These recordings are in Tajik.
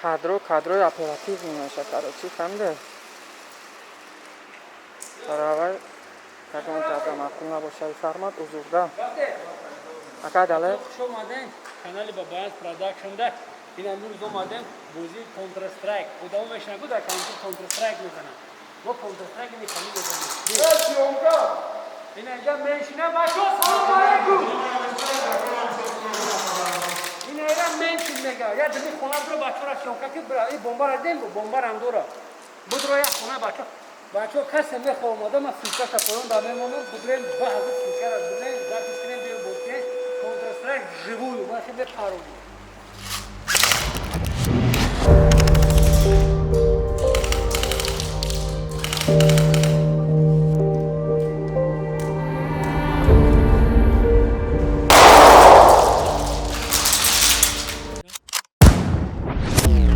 Кадро кадрои оперативный меша, короче, фаҳмиде? Баравай ягон кадра маъқул набоша, бифармад, узр да. Ака Далер. Хуш омадем канали Бабаяз Продакшнда. Ин амрӯз омадем бозии Counter Strike. Одамо мешинанд ку дар компютер Counter Strike мезананд. Мо Counter Strike мехоҳем бизанем. Ин инҷа меншинам, бачаҳо, салом алейкум. Ин эра меншин мега. Я дими хона буро бачаҳоро съёмка ки бира. Ин бомбара дем, бомбарам дора. Будро як хона бачаҳо. Бачаҳо, касе мехоҳ омада, ман ссылкаша поён да мемонам, будрем 2000 ссылкара будрем, запись кунем, биём боз кунем. Counter Strike вживую, ма хе мепаронем.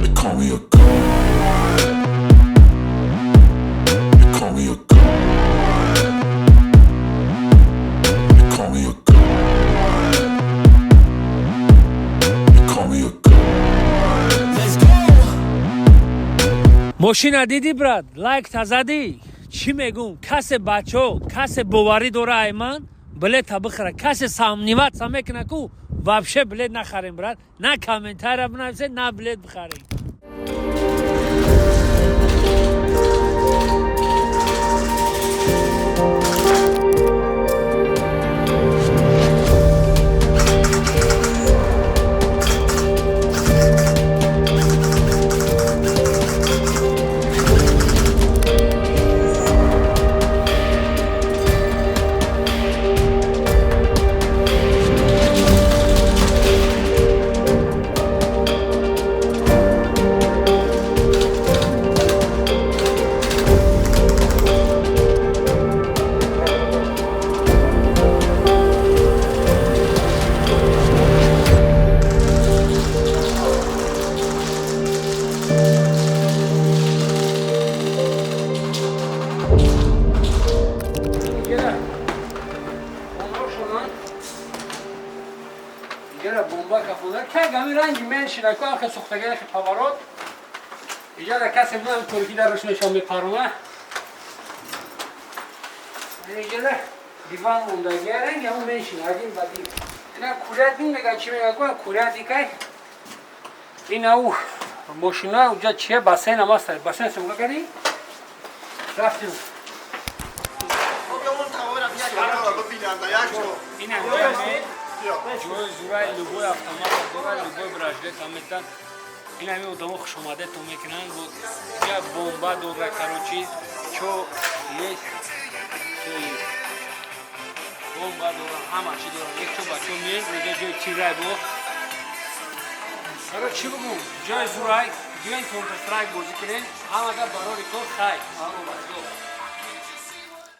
They call me a god. They call me a god. They call me a god. They call me a god. Let's go. Мошина дидӣ, брат, лайк та задӣ? Чӣ мегум, касе, бачаҳо, касе боварӣ дора, ай ман билета бихара. Касе сомневаться мекуна ку, вообще билет нахарем, брат. На комментария бинависед, на билет бихарем. Инҷара онҳошонан, инҷара бомба кафонда как ҳамин ранги меншина ку, ҳамхе сухтагиахе поворот. Иҷара касе будам, турки дар рӯшнашон мепарона. Иҷара диван мондагия, ранги ҳамун меншина один ба дин. Ина курятник меган, чӣ меган ку, курятникай. Ина у мошина уҷа чия, бассейн ам аст, бассейн съёмка кардӣ, рафтем. Ина ҷои зурай, любой автомат дора, любой браслет аметан. Ин ҳами одамо хушомадето мекунанд. Я бомба дора, короче, чо есть, чо есть, бомба дора, ҳама чи дора. Як чо бачо меед инҷа, ҷои тирай бо. Короче, чӣ бугум, ҷои зурай, биёен Counter Strike бозӣ кунем. Ҳамага барори кор, хай.